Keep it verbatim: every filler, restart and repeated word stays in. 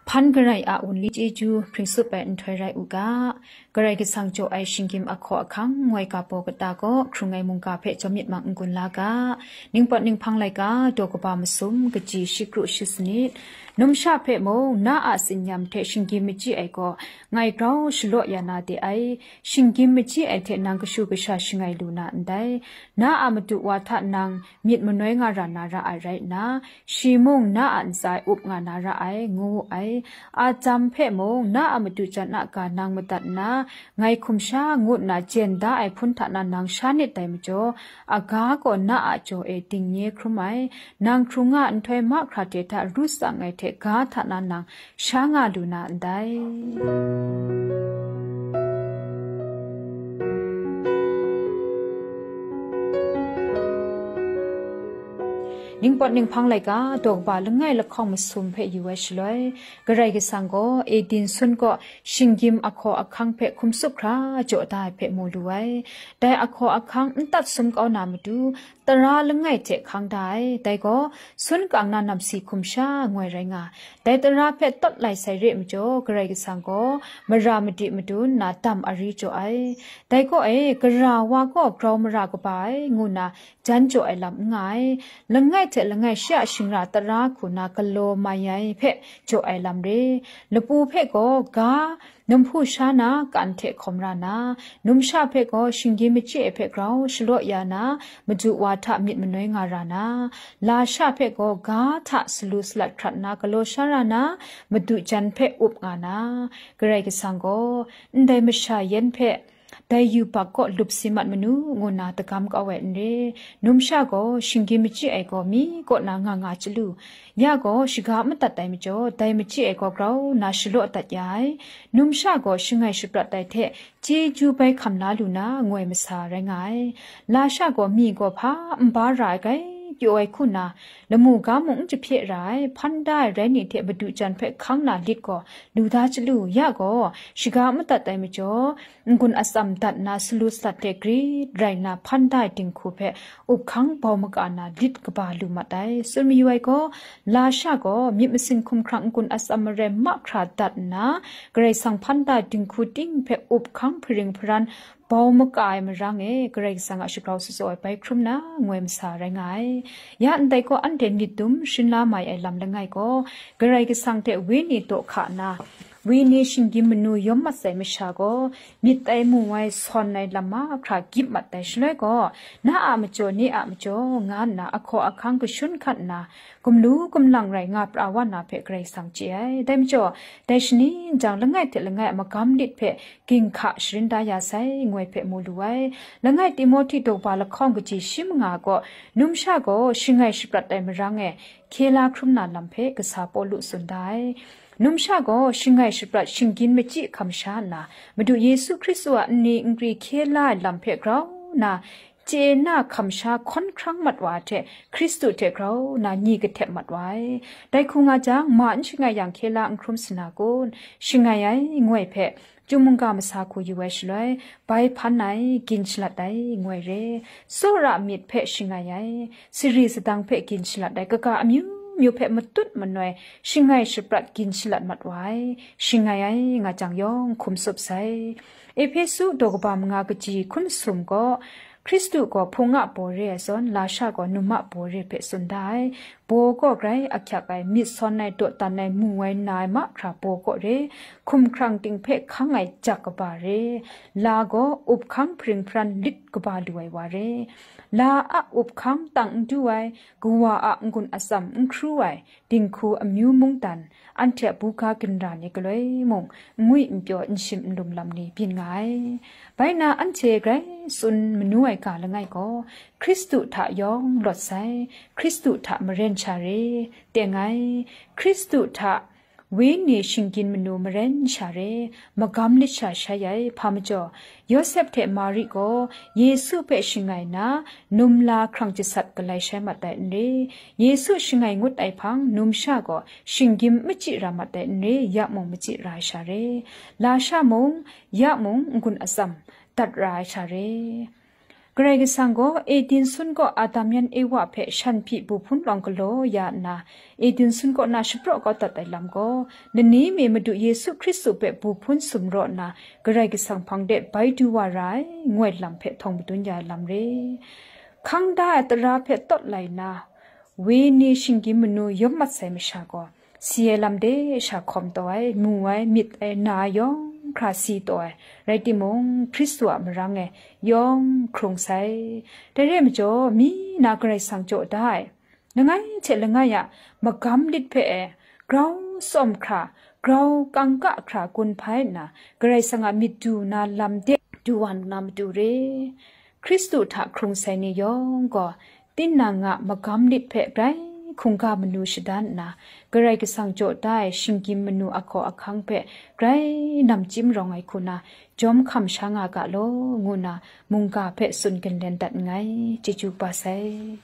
Hpan garai a wunli chyeju hpring tsup ai nhtoi rai u ga, Karai Kasang jaw ai shinggyim ahkaw ahkang ngoi ga baw kata gaw hkrung ai mungga hpe jawm myit mang n-gun la ga, ningpawt ninghpang laika daw kaba masum kaji shikru shisanit, numsha hpe mung na a tsinyam hte shinggyim machyi ai gaw ngai grau shalaw ya na de ai, shinggyim machyi ai hte nang kashu kasha shangai lu na ndai, na a madu wa hta nang myit manoi nga ra na ra ai rai nna, shi mung na a ntsa e up nga na ra ai, ngu wu ai. A jam hpe mung, na a madu jan a ga nang madat nna, ngai hkum sha ngu nna jen da ai hpun hta na nang sha nit dai majaw, a ga gaw na a jaw e ding nye hkrum ai, nang hkrung nga nhtoi mahkra hte hta ru tsang ai hte ga hta na nang sha nga lu na ndai. Ningpawt ninghpang laika daw kaba langai lahkawng masum hpe yu ai shaloi, Karai Kasang gaw Eden sun kaw shinggyim ahkaw ahkang hpe hkum tsup hkra jaw da ai hpe mu lu ai. Dai ahkaw ahkang n tat sum kau na matu, tara langai hte hkang da ai. Dai gaw, sun kang na namsi hkum sha ngoi rai nga. Dai tara hpe tawt lai sai re majaw, Karai Kasang gaw mara madi madun nna dam ari jaw ai. Dai kaw e, gara wa gaw grau mara kaba ai, ngu nna jan jaw ai lam n nga ai. Langai hte langai shi a shingra tara hku na galaw mai ai hpe jaw ai lam re. Lapu hpe gaw ga, numhpu sha na kan hte hkawm ra na, numsha hpe gaw shinggyim machyi ai hpe grau shalaw ya na, madu wa hta myit manoi nga ra na, lasha hpe gaw ga hta salu salat hkrat na galaw sha ra na, madu jan hpe up nga na, Karai Kasang gaw, ndai masha yan hpe, dai yubak kaw lup si mat manu, ngu nna dagam kau ai n re. Numsha gaw shinggyim machyi ai gaw mi kaw na nga nga chyalu, ya gaw shaga madat ai majaw, dai machyi ai gaw grau na shalaw dat ya ai. Numsha gaw shangai shaprat ai hte chyeju bai hkam la lu na, ngoi masa rai nga ai. Lasha gaw mi gaw hpa n ba ra ai gai pyaw ai hku na, lamu ga mung n jahpye ra ai, hpan da ai rai ni hte madu jan hpe hkang na lit gaw lu da chyalu, ya gaw shaga madat ai majaw, n-gun atsam dat na salu salat hte grit rai nna hpan da ai dinghku hpe up hkang bau maka na lit kaba lu mat ai. Tsun mayu ai gaw, lasha gaw myit masin hkumhkrang n-gun atsam marai mahkra dat nna, Karai Kasang hpan da ai dinghku ting hpe up hkang hparing hparan bau maka ai marang e, Karai Kasang a shagrau shatsaw ai bai hkrum na, ngoi masa rai nga ai. Ya ndai gaw, anhte myit dum sharin la mai ai lam langai gaw, Karai Kasang hte Wenyi daw hka na, Wenyi shinggyim manu yawm mat sai masha gaw, myit tai mu ai, sawn ai lam mahkra gyip mat ai shaloi gaw, na a majaw, ni a majaw, nga nna ahkaw ahkang kashun hkat nna, gumlu gumlang rai nga pra wa na hpe Karai Kasang chye ai. Dai majaw, dai shani n jang langai hte langai a magam lit hpe ginhka sharin da ya sai, ngoi hpe mu lu ai. Langai Timohti daw kaba lahkawng kaji shi manga gaw, numsha gaw shangai shaprat ai marang e, hkye la hkrum na lam hpe kasa Pawlu tsun da ai. Numsha gaw shangai shaprat shinggyim machyi hkam sha nna, Madu Yesu Hkristu a nni nkri hkye la ai lam hpe grau nna, chye na hkam sha hkawn hkrang mat wa ai hte, Hkristu hte grau nna nyi kahtep mat wa ai. Dai hku nga jang, ma n shangai yang hkye la n hkrum sa na kun? Shangai ai, ngoi hpe, Chyum mungga masa hku yu ai shaloi, bai hpan ai, gin shalat ai, ngoi re. Tsawra myit hpe shangai ai, sari sadang hpe gin shalat ai, kaga amyu myu hpe matut manoi, shangai shaprat gin shalat mat wa ai, shangai ai, nga jang yawng hkum tsup sai. Ehpesu daw kaba manga kaji hkun sum gaw, Hkristu gaw hpung a baw re ai zawn, lasha gaw num a baw re hpe tsun da ai. Baw kaw grai ahkyak ai, myit sawn ai, dawdan ai, mu ai, na ai mahkra baw kaw re, hkumhkrang ting hpe hkang ai jak kaba re, la gaw up hkang hparing hparan lit kaba lu ai wa re, la a up hkang tang n du ai, kawa a n-gun atsam n hkru ai, dinghku amyu mungdan, anhte a buga ginra ni galoi mung, n ngwi n pyaw, n shim n lum lam ni byin nga ai. Bai nna anhte grai tsun manu ai ga langai gaw, Hkristu hta yawng lawt sai, Hkristu hta maren sha re, teng ai, Hkristu hta Wenyi shinggyim manu maren sha re, magam lit sha shai ai, hpa majaw, Yawsep hte Mari gaw Yesu hpe shangai nna, num la hkrang jasat galai shai mat ai n re. Yesu shangai ngut ai hpang, numsha gaw shinggyim machyi ra mat ai n re, ya mung machyi ra ai sha re. Lasha mung, ya mung n-gun atsam dat ra ai sha re. Karai Kasang gaw Eden sun kaw Adam yan Ewa hpe shan hpyi bu hpun lawng galaw ya nna, Eden sun kaw na shapraw kau dat ai lam gaw, lani mi Madu Yesu Hkristu hpe bu hpun sumraw nna, Karai Kasang hpang de bai du wa ra ai, ngu ai lam hpe htawng madun ya ai lam re. Hkang da ai tara hpe tawt lai nna, wenyi shinggyim manu yawm mat sai masha gaw, si ai lam de sha hkawm taw ai, mu ai, myit ai, na ai yawng hkra si taw ai, rai timung, Hkristu a marang e yawng hkrung sai. Dai re ai majaw, mi na Karai Kasang jaw da ai, langai hte langai a magam lit hpe e, grau tsawm hkra, grau kangka hkra gun hpai nna, Karai Kasang a myit du na lam de du wa nna matu re. Hkristu hta hkrung sai ni yawng gaw, tinang a magam lit hpe grai hkungga manu shadan nna, Karai Kasang jaw da ai shinggyim manu ahkaw ahkang hpe grai namchyim rawng ai hku na, jawm hkam sha nga ga law, ngu na mungga hpe tsun ginlen dat nngai. Chyeju kaba sai.